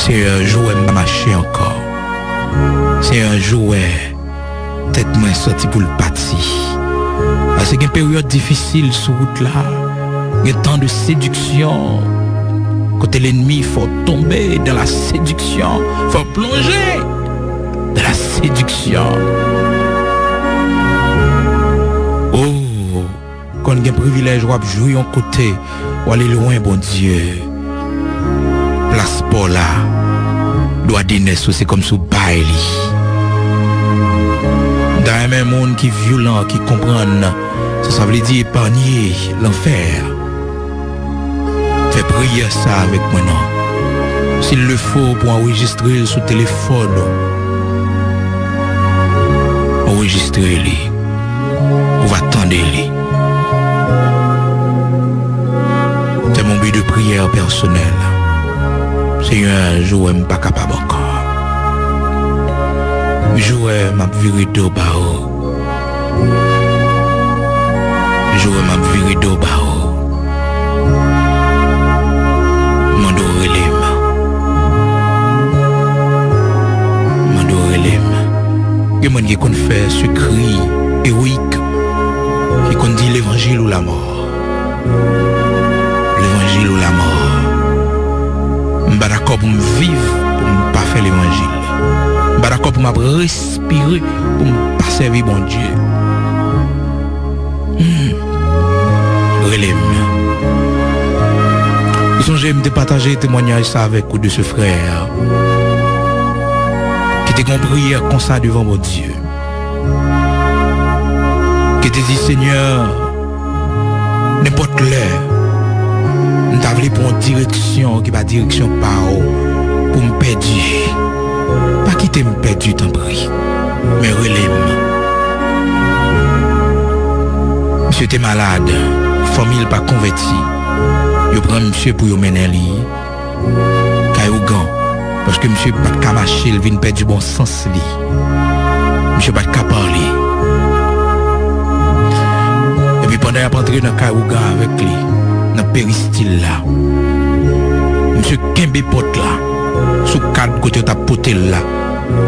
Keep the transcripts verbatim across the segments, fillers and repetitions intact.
Senyè, jou wè m pa mache ankò. Senyè, jou wè tèt mwen santi pou l pati. Paske gen peryòd difisil sou wout la. Gen tan de sediksyon. Kote lènmi fè w tonbe dans la séduction. Fè w plonje dans la séduction. Oh, konn gen privilèj w ap jwi yon kote, w ale lwen Bondye. Plas pa w la, dwa denès ou se kòmsi w bay li. M ta renmen moun ki vyolan, ki konprann sa sa vle di epanye lanfè. Fè priyè sa avèk mwen non. S'il le faut, pou anrejistre l sou telefòn ou, anrejistre li. Ou va tande li. Fè m yon bi de priyè pèsonèl. Senyè, jou wè m pa kapab ankò. Jou wè m ap vire do ba ou. Jou wè m ap vire do ba ou. Mande w rele m. Mande w rele m. Gen moun ki konn fè sekri ewoyik, ki konn di levanjil ou lamò. Levanjil ou lamò. M pa dakò pou m viv pou m pa fè levanjil. M pa dakò pou m ap respire pou m pa sèvi Bondye. Hmm. Rele m. Ou sonje m te pataje temwanyaj sa avèk ou de se frè ki te gen yon priyè konsa devan Bondye. Ki te di, Senyè, nenpòt lè, m ta vle pran yon direksyon ki pa direksyon pa w pou m pèdi. Pa kite m pèdi, tanpri. Men rele m. Misye te malad, fanmi l pa konvèti. Yo pran misye pou yo mennen li kay ougan, paske misye pa t ka mache, l vin pèdi bon sans li. Misye pa t ka pale. Epi pandan y ap antre nan kay ougan avèk li, nan peristil la, misye kenbe pòt la, sou kad kote yo t ap pote l la,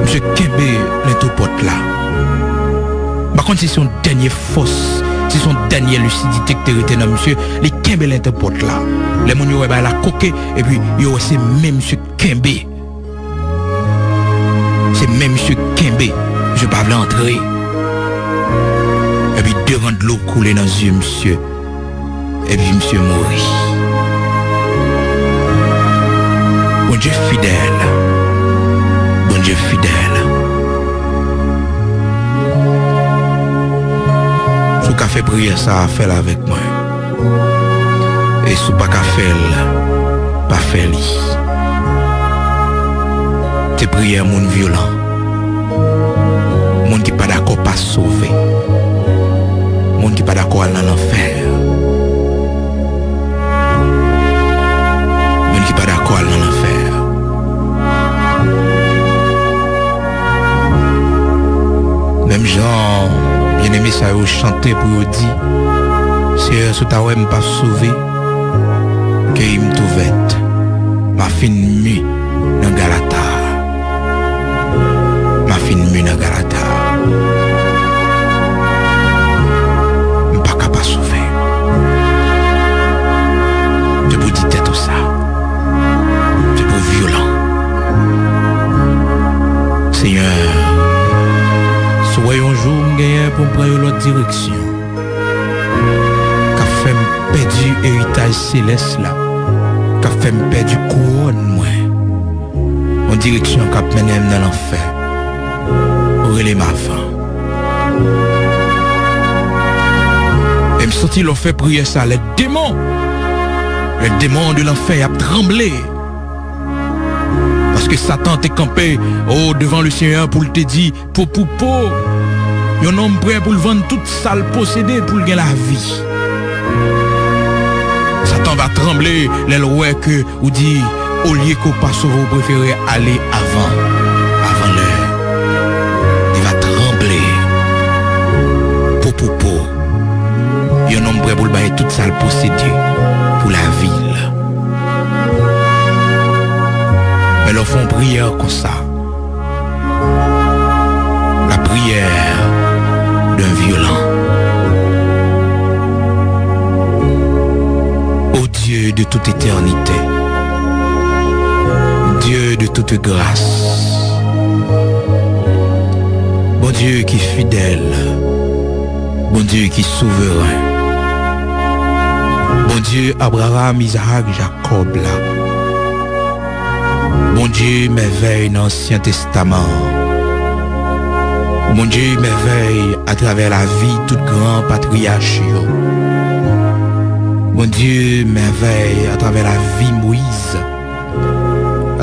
misye kenbe lento pòt la. M pa konn si se yon dènye fòs, si se yon dènye lisidite ki te rete nan misye, li kenbe lento pòt la. Lè moun yo wè bagay la koke, epi yo wè se men misye kenbe. Se men misye kenbe. Misye pa vle antre. Epi devan dlo koule nan zye misye. Epi misye mouri. Bondye fidèl. Bondye fidèl. Si w ka fè priyè sa a, fè l avèk mwen. E si w pa ka fè l, pa fè li. Se priyè moun vyolan. Moun ki pa dakò pa sove. Moun ki pa dakò al nan lanfè. Moun ki pa dakò al nan lanfè. Menm jan byeneme sa yo chante pou yo di, Seyè, si w ta wè m pa sove, keyi m tou vèt. M a fin mi nan Galata. M a fin mi nan Galata. M pa ka pa sove. Se pou di tèt ou sa. Se pou vyolan. Senyè, si w wè yon jou m genyen pou m pran yon lòt direksyon, k ap fè m pèdi eritaj selès la, k ap fè m pèdi kouwòn mwen, yon direksyon k ap mennen m nan lanfè. Rele m avan. E m santi lè w fè priyè sa, lè demon, lè demon de lanfè y ap tranble. Paske Satan te kanpe, o, devan le Senyè pou l te di, po pou po. Yon nonm prè pou l vann tout sa l posede pou l gen lavi. Satan va tranble lè l wè ke ou di, olye ke w pa sove, ou prefere ale avan, avan lè. Li va tranble. Po pou po. Yon nonm prè pou l bay tout sa l posede pou lavi l. Men lè Fè yon priyè konsa. La prière d'un violent. Ô Dieu de toute éternité, Dieu de toute grâce, Bondye ki fidèl, Bondye ki souveren, Bondye Abraram, Izarak, Jakòb la, Bondye mèvèy nan Ansyen Testaman an. Bondye mèvèy atravè lavi tout gran patriyach yo. Bondye mèvèy atravè lavi Moyiz,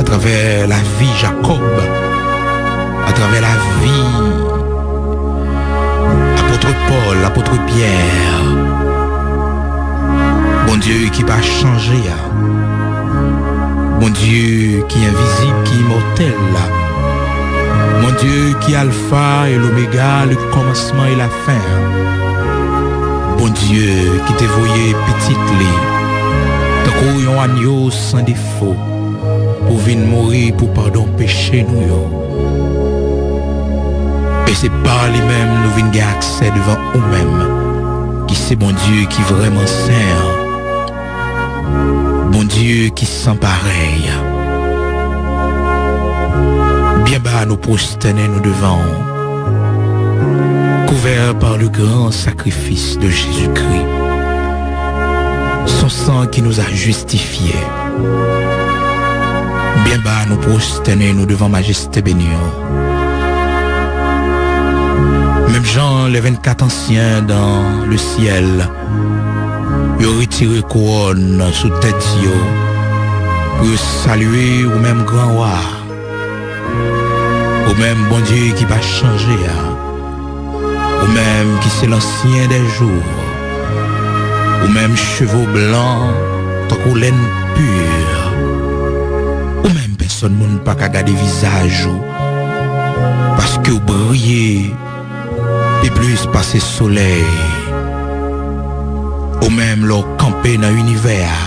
atravè lavi Jakòb, atravè lavi apot Pòl, apot Pyè. Bondye ki pa chanje a. Bondye ki envizib, ki imòtèl la. Bondye ki Alfa e Lomega, le kòmansman e lafen an. Bondye ki te voye pitit li tankou yon anyo san defo pou vin mouri pou padon peche nou yo. E se pa li menm nou vin gen aksè devan ou menm, ki se Bondye ki vrèman sen an. Bondye ki san parèy. Byen ba nou pwostène nou devan w, couvert par le grand sacrifice de Jésus-Christ, son sang qui nous a justifiés. Byen ba nou pwostène nou devan majeste beni w. Menm jan les vingt-quatre anciens dans le ciel, yo retire kouwòn sou tèt yo pou yo salye ou menm gran wa, ou menm Bondye ki pa chanje a, ou menm ki se lansyen dè jou, ou menm cheve w blan tankou lenn pi, ou menm pèsòn moun pa ka gade vizaj ou, paske w briye pi plis pase solèy. Ou menm lè w kanpe nan inivè a,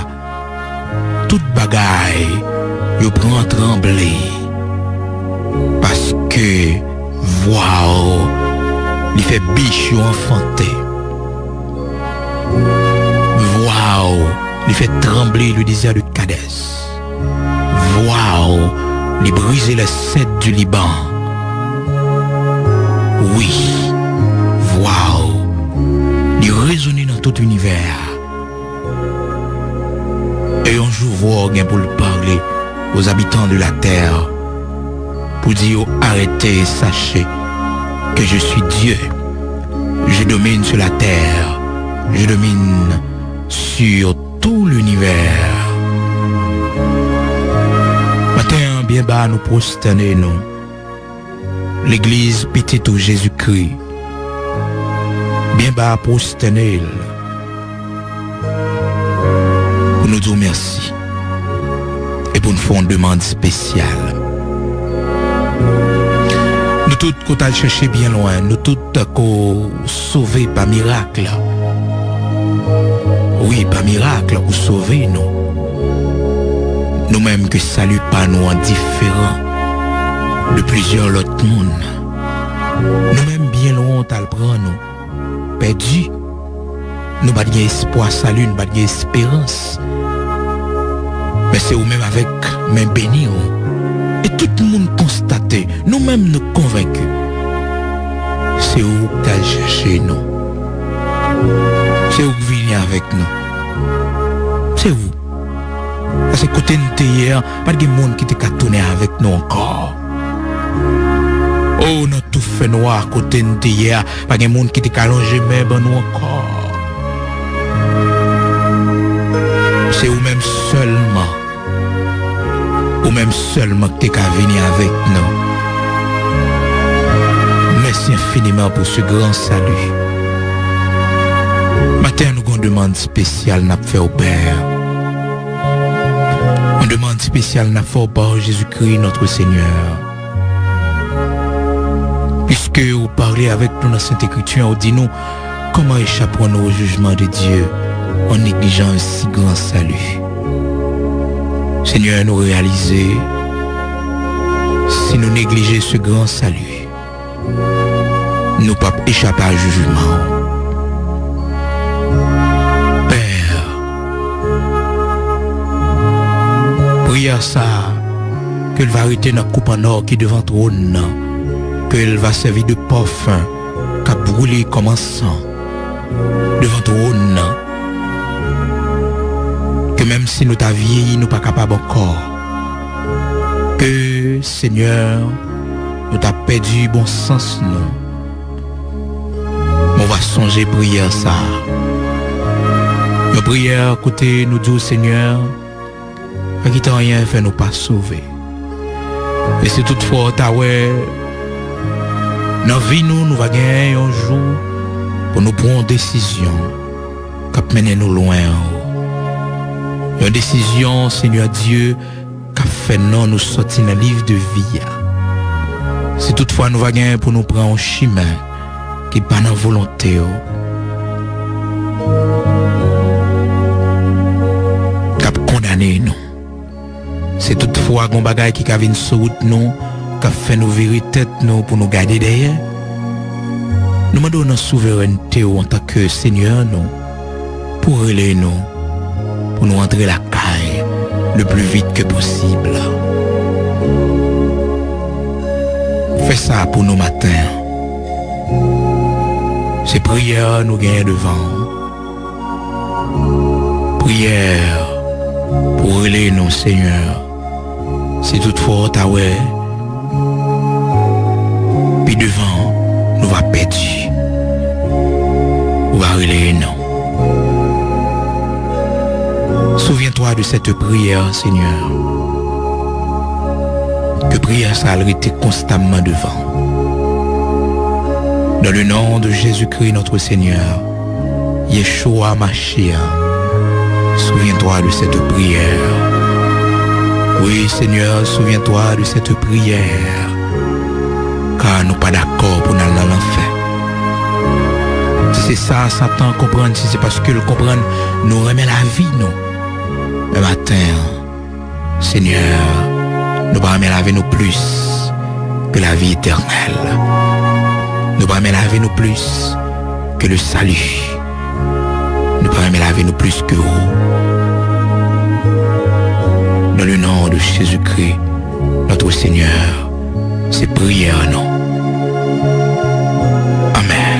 tout bagay yo pran tranble, paske vwa w li fè bich yo anfante. Vwa w li fè tranble le désert de Kadès. Vwa w li brize les cèdres du Liban. Wi, vwa w li rezone nan tout inivè a. E yon jou vwa w gen pou l pale aux habitants de la terre pou di yo arete e sache que je suis Dieu. Je domine sur la terre. Je domine sur tout l'univers. Maten an, byen ba nou pwostène nou. Legliz Pitit ou Jezikri, byen ba pwostène l pou nou di w mèsi e pou n fè yon demann espesyal. Nou tout ko t al chèche byen lwen, nou tout ko sove pa mirak. Wi, pa mirak ou sove nou. Nou menm ke sali pa nou an diferan de plizyè lòt moun. Nou menm byen lwen w t al pran nou, pèdi. Nou pa t gen espwa sali, nou pa t gen esperans. Men se ou menm avèk men beni w. E tout moun konstate, nou menm nou konvenki. Se ou k t al chèche nou. Se ou k vini avèk nou. Se ou. Paske kote n te ye a, pa t gen moun ki te ka tounen avèk nou ankò. O, nan tou fènwa kote n te ye a, pa gen moun ki te ka lonje men ban nou ankò. Se ou menm sèlman. Ou menm sèlman ki te ka vini avèk nou. Mèsi enfiniman pou se gran sali. Maten an, nou gen yon demann espesyal n ap fè w, Pè. Yon demann espesyal n ap fè w, pa Jezikri, notre Seigneur. Piske ou pale avèk nou nan Sent Ekriti an, ou di nou, comment échapperons-nous au jugement de Dieu en négligeant un si grand salut? Senyè, nou reyalize Si nou neglije ce grand salut, nou p ap echape a jijman w. Pè, priyè sa a, ke l va rete nan koup an ò ki devan twòn nan, ke l va sèvi de pòfen k ap woule kòm ansan devan twòn nan, ke menm si nou ta vyeyi, nou pa kapab ankò, ke, Senyè, nou ta pèdi bon sans nou. Men w va sonje priyè sa a. Yon priyè kote nou di w, Senyè, pa kite anyen fè nou pa sove. E si toutfwa w ta wè, nan vi nou, nou va genyen yon jou pou nou pran yon desizyon k ap mennen nou lwen w. Yon desizyon, Senyè Dye, k ap fè non nou sòti nan liv de vi a. Si toutfwa nou va genyen pou nou pran yon chimen ki pa nan volonte w, k ap kondane nou. Si toutfwa gon bagay ki ka vin sou wout nou, k ap fè nou vire tèt nou pou nou gade dèyè, nou mande w nan souverènte w antanke Senyè nou, pou w rele nou, pou nou antre lakay le plus vite que possible. Fè sa pou nou maten an. Se priyè nou genyen devan w. Priyè pou w rele nou, Senyè. Si toutfwa w ta wè, pi devan, nou va pèdi. Ou va rele non. Souviens-toi de cette prière, Seigneur. Ke priyè sa a rete konstamman devan. Dans le nom de Jésus-Christ, notre Seigneur, Yeshua Mashiach, souviens-toi de cette prière. Oui, Seigneur, souviens-toi de cette prière. Ka nou pa dakò pou n al nan lanfè. Si se sa Satan konprann, si se paske l konprann nou renmen lavi nou, men maten an, Senyè, nou pa renmen lavi nou plis ke lavi etènèl. Nou pa renmen lavi nou plis ke le salut. Nou pa renmen lavi nou plis ke ou. Dans le nom de Jésus-Christ, notre Seigneur, se priyè nou. Amèn.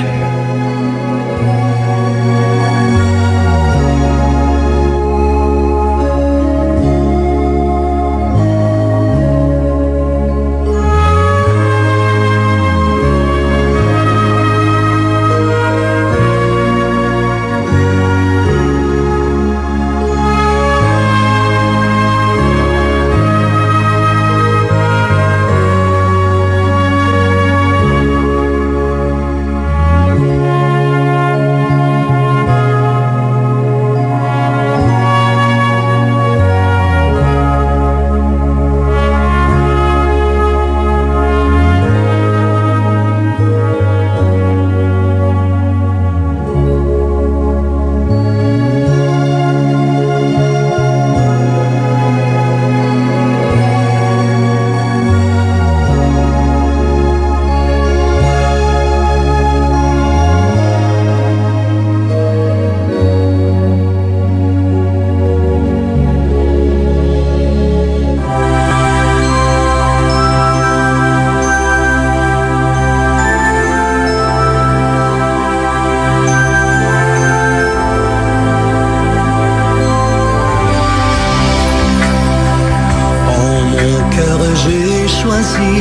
En mon cœur, j'ai choisi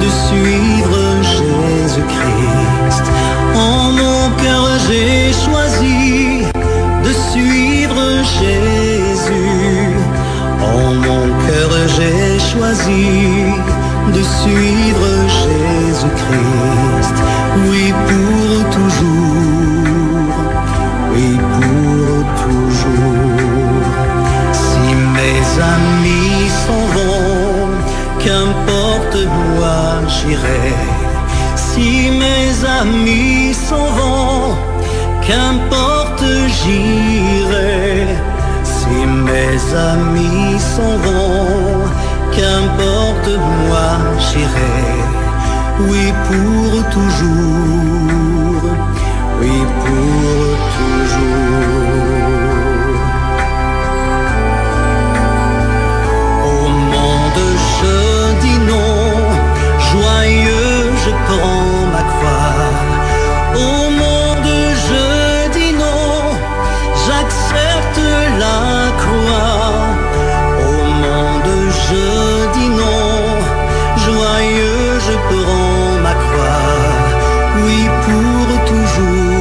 de suivre Jésus-Christ. En mon cœur, j'ai choisi de suivre Jésus. En mon cœur, j'ai choisi de suivre Jésus-Christ. Oui, pour toujours. Oui, pour toujours. Si mes amis s'en vont, qu'importe, moi j'irai. Si mes amis s'en vont, qu'importe, j'irai. Si mes amis s'en vont, qu'importe, moi Oui, pour toujours, oui, pour toujours. Au monde, je dis non, joyeux, je prends ma croix. Au monde, je dis non, j'accepte la croix. Au monde, je dis non, joyeux, je prends ma croix. Oui, pour toujours,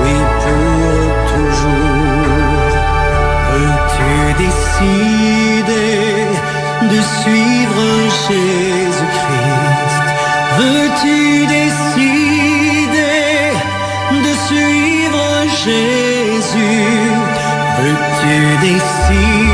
oui, pour toujours. Veux-tu décider de suivre Jésus-Christ? Veux-tu décider de suivre Jésus? Veux-tu décider